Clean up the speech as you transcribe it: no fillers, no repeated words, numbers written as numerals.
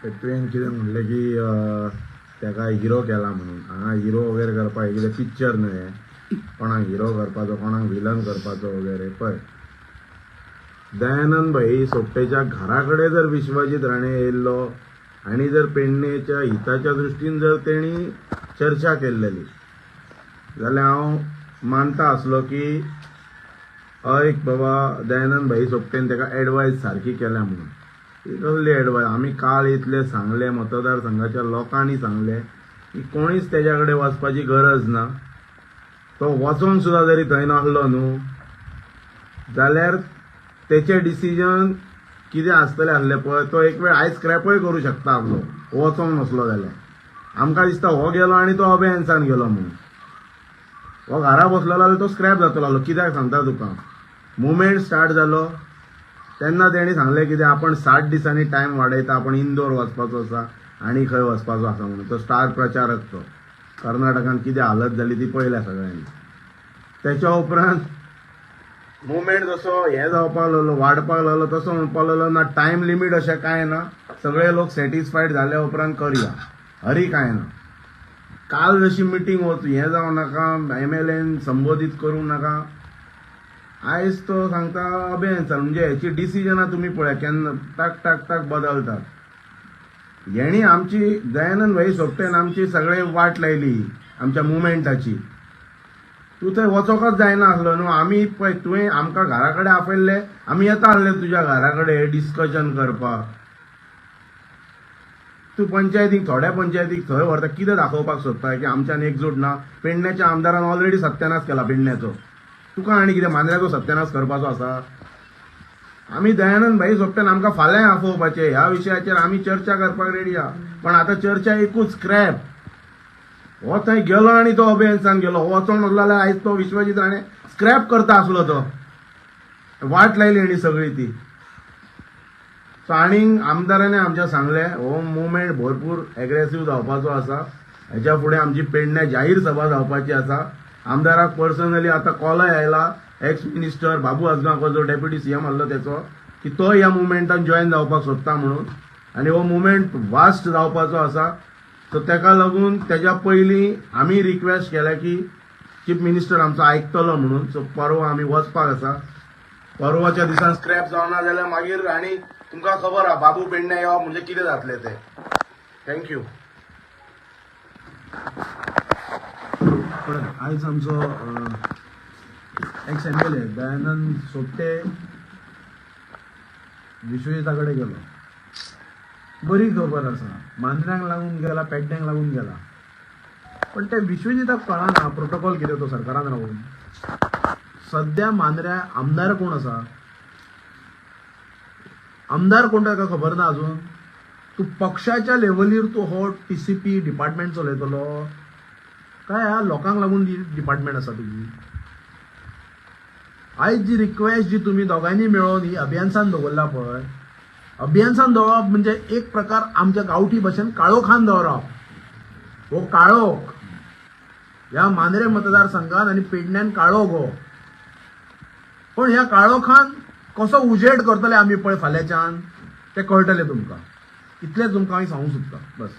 तुवें कितें म्हणलें की ताका हिरो केला म्हणून. हांगा हिरो वगैरे करपाक कितें पिक्चर न्हय हें, कोणाक हिरो करपाचो कोणाक विलन करपाचो वगैरे. पळय, दयानंद भाई सोपटेच्या घरा कडेन जर विश्वजीत राणे येयल्लो आनी जर पेडणेच्या हिताच्या दृश्टीन जर तेणी चर्चा केल्लेली जाल्यार हांव मानता आसलो की हय बाबा दयानंद भाई सोपटेन ताका एडवायज सारकी केल्या म्हणून. ही कसली एडवायज? आमी काल इतलें सांगलें, मतदारसंघाच्या लोकांनी सांगलें की कोणीच तेज्या कडेन वचपाची गरज ना. तो वचोंक सुद्दां जरी थंय नासलो न्हू जाल्यार तेचें डिसिजन कितें आसतलें आसलें पळय, तो एक वेळ आयज स्क्रॅपय करूं शकता आपलो, वचोंक नासलो जाल्यार. आमकां दिसता हो गेलो आनी तो अभयन्सान गेलो म्हणून. हो घरा बसलो जाल्यार तो स्क्रॅप जातलो आसलो. कित्याक सांगता तुका, मुवमेंट स्टार्ट जालो तेन्ना तेणी सांगलें कितें, आपण 60 दिसांनी टायम वाडयता, आपण इंदोर वचपाचो आसा आनी खंय वचपाचो आसा म्हणून. तो स्टार प्रचारक तो कर्नाटकान कितें हालत जाली ती पळयल्या सगळ्यांनी. तेच्या उपरांत मुवमेंट जसो हें जावपाक लागलो, वाडपाक लागलो, तसो म्हणपाक लागलो ना टायम लिमीट अशें कांय ना, सगळे लोक सॅटिस्फायड जाल्या उपरांत करया, हरी कांय ना. काल जशी मिटींग वच हें जावं नाका, एम एल एन संबोधीत करूं नाका, आयज तो सांगता अभयन्सान. म्हणजे हेची डिसिजनां तुमी पळया केन्ना टाक टाक टाक बदलतात. हेणी आमची दयानंद भाई सोपटेन आमची सगळे वाट लायली आमच्या मुवमेंटाची. तूं थंय वचोकच जायना आसलो न्हू. आमी पळय तुवें आमकां घरा कडेन आपयल्ले, आमी येता आसले तुज्या घरा कडेन डिस्कशन करपाक. तूं पंचायतीक थोड्या पंचायतीक थंय व्हरता, कितें दाखोवपाक सोदता की आमच्यान एकजूट ना? पेडण्याच्या आमदारान ऑलरेडी सत्यानाश केला पेडण्याचो, तुका आनी कितें मांद्र्याचो सत्यानाश करपाचो आसा? आमी दयानंद भाई सोपटेन आमकां फाल्यां आफोवपाचें, ह्या विशयाचेर आमी चर्चा करपाक रेडी आहा. पण आतां चर्चा एकूच, स्क्रॅप. हो थंय गेलो आनी तो अभयन्सान गेलो, हो वचोंक नासलो जाल्यार आयज तो विश्वजीत राणे स्क्रॅप करता आसलो. तो वाट लायली हेणी सगळी ती. सो आनीक आमदारांनी आमच्या सांगलें हो मुवमेंट भरपूर एग्रेसीव जावपाचो आसा, हेच्या फुडें आमची पेडण्या जाहीर सभा जावपाची आसा. आमदाराक पर्सनली आतां कॉलय आयला एक्स मिनिस्टर बाबू आजगांवकर जो डेप्युटी सीएम आसलो तेचो, की तो ह्या मुवमेंटान जॉयन जावपाक सोदता म्हणून, आनी हो मुवमेंट वास्ट जावपाचो आसा. सो तेका लागून तेज्या पयलीं आमी रिक्वेस्ट केल्या की चीफ मिनिस्टर आमचो आयकतलो म्हणून. सो परवा आमी वचपाक आसा. परवाच्या दिसान स्क्रॅप जावना जाल्यार मागीर आनी तुमकां खबर आहा बाबू पेडण्या येवप म्हणजे कितें जातलें तें. Thank you. पळय, आयज आमचो ex M L A Dayanand Sopte विश्वजिता कडेन गेलो. बरी खबर आसा, मांद्र्यांक लागून गेला, पेडण्यांक लागून गेला, पण ते विश्वजिताक कळना प्रोटोकॉल कितें तो सरकारान रावून. सद्या मांद्र्या आमदार कोण आसा, आमदार कोण ताका खबर ना अजून. तूं पक्षाच्या लेवलीर तूं हो टी सी पी डिपार्टमेंट चलयतलो काय ह्या लोकांक लागून डिपार्टमेंट आसा तुजी? आयज जी रिक्वेस्ट जी तुमी दोगांयनी मेळोवन ही अभियन्सान दवरला पळय, अभियन्सान दवरप म्हणजे एक प्रकार आमच्या गांवठी भाशेन काळोखान दवरप. हो काळोख ह्या मांद्रे मतदारसंघान आनी पेडण्यान काळोख हो, पण ह्या काळोखान कसो उजेड करतले आमी पळय फाल्यांच्यान तें कळटलें तुमकां. इतलें तुमकां हांव सांगूंक सोदतां, बस.